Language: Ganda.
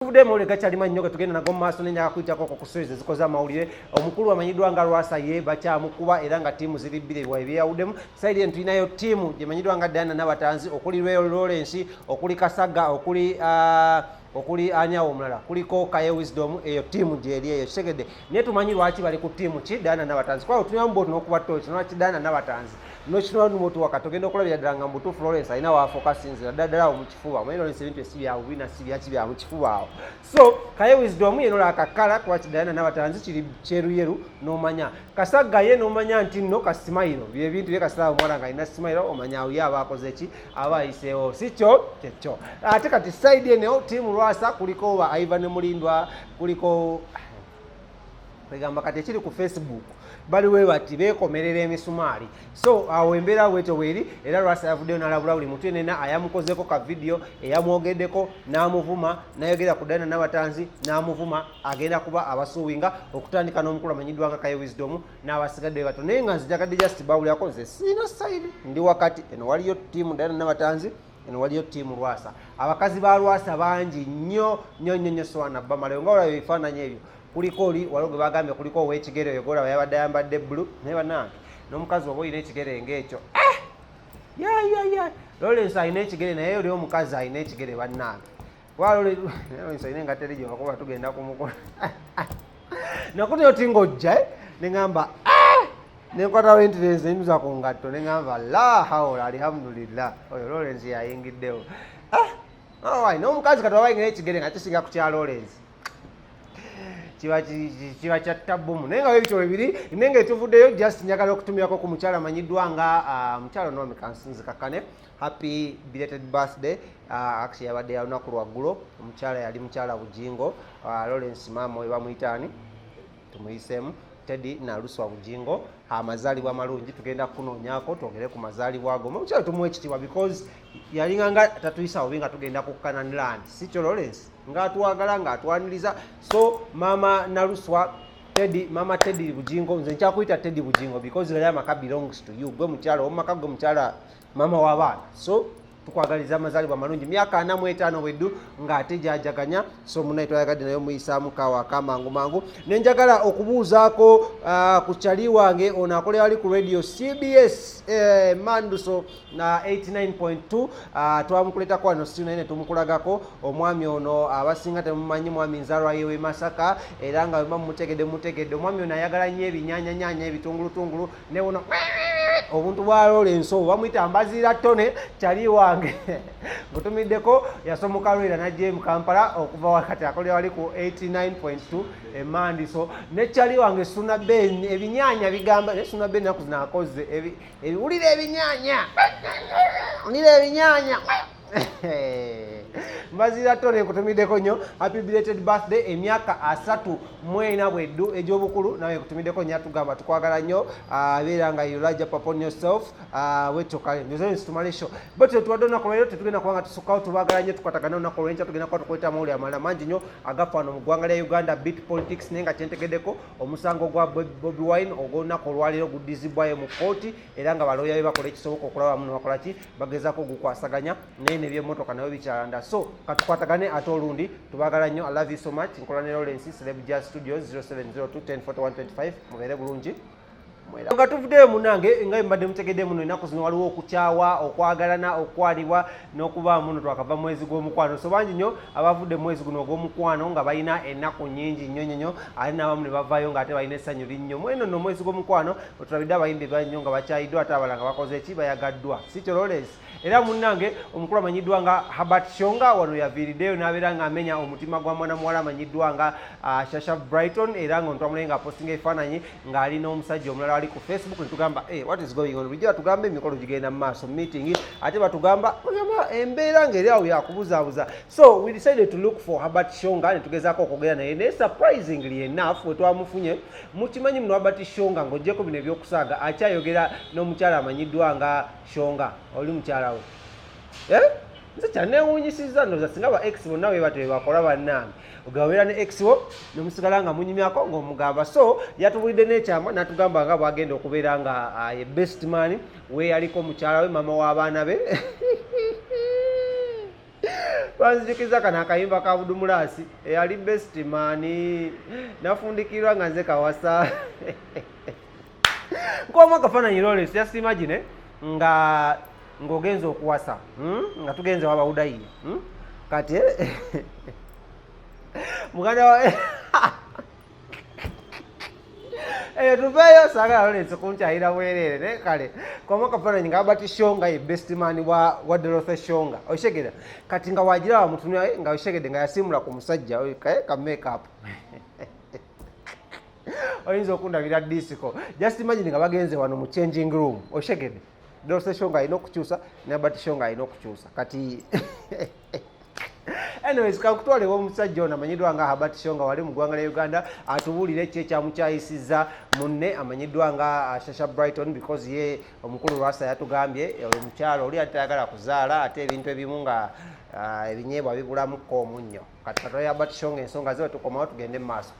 Tuvudde mawulire gakyali mannyo ge tugenda nago mu maaso n'enjaga kuyitako ku stories ezikoze amawulire. Omukulu amanyiddwa nga Lwasa ye bakyamukuba era nga ttiimu ziri bbiri ebiwayi byeyawuddemu. Side eno tulinayo ttiimu gyemanyiddwa nga Diana Nabatanzi, okuli Lawrence, okuli Kasagga, okuli ani awo omulala, kuliko Kaye Wisdom. Eyo ttiimu gyeri eyo, kitegedde? Naye tumanyi lwaki bali ku ttiimu ki Diana Nabatanzi, kuba tunywamu bwoti n'okuba toki nolwaki Diana Nabatanzi nokinwanumotu wakati ogenda okulabira ddala nga mubutuufu Lawrence alina waafokasinzira ddala ddala awo mu kifuba. Omanyi Lawrence ebintu esi bya bubi na si byaki bya mu kifuba awo. So Kaye Wisdom ye nola akakala kuba Diana Nabatanzi kiri kyeruyeru, n'omanya Kasagga ye n'omanya nti nno kasimayiro byebintu bye kasaawo omuwala nga alina simayiro, omanya awo ye aba akoze ki, aba ayiseewo, si kyo kyekyo. Ate kati side eno tiimu Lwasa kuliko ba Ivan Mulindwa, kuliko kwegamba kati ekiri ku Facebook baliwe bati beekomerera emisumaali. So awo embeera bwetyo bweri. Era Lwasa yavuddeyo n'alabula buli muntu yenena ayamukozeko ka vidiyo eyamwogeddeko n'amuvuma n'ayogera ku Diana Nabatanzi n'amuvuma, agenda kuba abasuuwinga okutandika n'omukulu amanyiddwa nga Kaye Wisdom n'abasigadde bato. Naye nga nzijagadde just bawulirako, nze siina side, ndi wakati. Eno waliyo ttiimu Diana Nabatanzi, eno waliyo ttiimu Lwasa. Abakazi ba Lwasa bangi nnyo nnyo nnyo nnyo, so anabamalayo nga olaba ebifaananyi ebyo. Kuliko oli waliwo gwe bagambye kuliko ow'ekigere, oyo golaba yabadde ayambadde blue. Naye bannange, n'omukazi oba olina ekigere ng'ekyo, eh! Ya ya ya, Lawrence alina ekigere, naye oli omukazi alina ekigere bannange. Kuba Lawrence alina engatto eri gyebakuba tugenda ku mukono nakuti oti ng'ojja, eh? Neŋŋamba, ah! Nenkwatawo entrance nenyuza ku ngatto, neŋŋamba, la haula, alhamdulillah, oyo Lawrence yayingiddewo. Ah! Alright, n'omukazi kati waba ayingira ekigere nga kisinga ku kya Lawrence, kiba kya tabbumu. Naye nga webityo bibiri, naye nga etuvuddeyo, just njagala okutumyako ku mukyala amanyiddwa nga mukyala Naomi Kansinzikakkane. Happy belated birthday. Actually yabadde ya lunaku lwaggulo. Omukyala yali mukyala Bujingo, Lawrence maama we bamuyitaani, tumuyiseemu Teddy Naluswa Bujingo. Amazaalibwa amalungi, tugenda kukunoonyaako twogere ku mazaalibwa go. Omukyala tumuwa ekitiibwa because yalinga nga tatuyisa bubi nga tugenda ku Canaan land, si kyo Lawrence? Ng'atwagala, ng'atwaniriza. So mama Naluswa Teddy, mama Teddy Bujingo, nze nkyakuyita Teddy Bujingo because gali amaka belongs to you. Gwe mukyala omumaka, gwe mukyala mama w'abaana. So tukwagaliza amazaalibwa amalungi, myaka 45 bweddu ng'ate gyajaganya. So munaye twayagadde naye omuyisaamu kawa akamangu mangu. Nenjagala okubuuzaako ku kyali wange ono akolera ali ku radio CBS, Manduso na 89.2. Twamukuleetako wano si naye ne tumukulagako. Omwami ono abasinga temumanyi, mwami nzalwa yewe Masaka, era nga wema mumutegedde mutegedde. Omwami ono ayagala nnyo ebinyanyanyanya, ebitungulutungulu ne buno obuntu bwa Lawrence obwo bamuyita Mbaziira Tone. Kyali wange ngutumiddeko, yasomoka lwera najja mu Kampala okuva wakati akolera wali ku 89.2 Emandiso. Ne kyali wange Suna Ben, ebinyanya bigamba ne Suna Ben naku zino akoze ebiwulira ebinyanya, wulira ebinyanya. Mbaziira Tone, nkutumiddeko nnyo, happy belated birthday, emyaka 34 bweddu egy'obukulu. Nawe nkutumiddeko nnyo, atugamba tukwagala nnyo. Beera nga you large up upon yourself. Wetyo kale nze tumale show bwetyo tuwadde olunaku lwaleero, tetugenda kubanga tusukkawo. Tubaagala nnyo, tukwatagana olunaku olwenkya. Tugenda kuba tukweta amawulire amalala mangi nnyo agafa wano mu ggwanga lya Uganda, bit politics. Naye nga kyentegeddeko, omusango gwa Bobi Wine ogw'olunaku olwaleero guddizibwayo mu kkooti, era nga balooya be bakola ekisoboka okulaba muno bakola ki, bagezaako ogukwasaganya. Naye nebyemmotoka nayo bikyalanda. So katukwatagane ate olundi, tubaagala nnyo. I love you so much. Nkola ne Lawrence, Celeb Jazz Studios, 0702 10 41 25. Mubeere bulungi. Nga tuvuddeyo munange, nga mbadde mutegedde muno, ennaku zino waliwo okukyawa, okwagalana, okwalibwa n'okuba muno. Twakava mwezi gw'omukwano, so bangi nnyo abavudde mu mwezi guno ogw'omukwano nga balina ennaku nnyingi nnyo nnyo nnyo, ate n'abamu ne bavaayo ng'ate balina essanyu linnyo. Mweno nno omwezi gw'omukwano otulabidde abayimbi bannyo nga bakyayiddwa, ate abalala nga bakoze ki, bayagaddwa, si kyo Lawrence? Era munnange omukulu amanyiddwa nga Herbert Shonga wano yaviiriddeyo n'abeera ng'amenya omutima gwa mwana muwala amanyiddwa nga Shasha Brighton, era nga ontwamulaye ng'apostinga ebifaananyi ng'ali n'omusajja omulala ali ku Facebook. Ne tugamba, "Hey, what is going on?" Bulijjo batugamba emikolo gigenda mu maaso, meeting, ate batugamba bagamba embeera ng'eri awo yakubuzaabuza. So we decided to look for Herbert Shonga ne tugezaako okwogera naye. Naye surprisingly enough, we twamufunye, mukimanyi muno Herbert Shonga ng'oggyeko bino ebyokusaaga, akyayogera n'omukyala amanyiddwa nga Shonga oli mukyala we. Eh? Nze kyanneewuunyisizza, ndowooza singa ba ex bonna bwe batyo bebakola bannange, ogabeera ne ex wo nemusigala nga munyumyako ng'omugamba. So yatubulidde n'ekyama n'atugamba nga bwagenda okubeera nga ye best man we yaliko mukyala we, maama w'abaana be. Banzijukiza kano akayimba ka Budumulaasi, eyali best man nafundikirwa nga nze kawasa. Nkuwamu akafaananyi, Lawrence, just imagine nga ng'ogenza okuwasa, Nga tugenze wabawudayiye, Kati muganda wa eyo tuveeyo, saagala Lawrence kunkyayira bwereere. Naye kale kwamu akafaananyi nga Herbert Shonga ye best man wa Dorothy Shonga, okitegera? Kati nga wagiraba mutunula nga okitegedde nga yasiimula ku musajja ka makeup, oyinza okundabira disco. Just imagine nga bagenze wano mu changing room, okitegedde? Dorothy Shonga alina okukyusa ne Herbert Shonga alina okukyusa. Kati anyways, kankutwalewo omusajja ono amanyiddwa nga Herbert Shonga wali mu ggwanga lya Uganda, atubuulire ki ekyamukyayisiza munne amanyiddwa nga Shasha Brighton, because ye omukulu Lwasa yatugambye oyo mukyalo oli ate tayagala kuzaala, ate ebintu ebimu nga ebinyeebwa bibulamuko omunnyo. Kati katwale Herbert Shonga ensonga ze, tukomawo tugende mu maaso.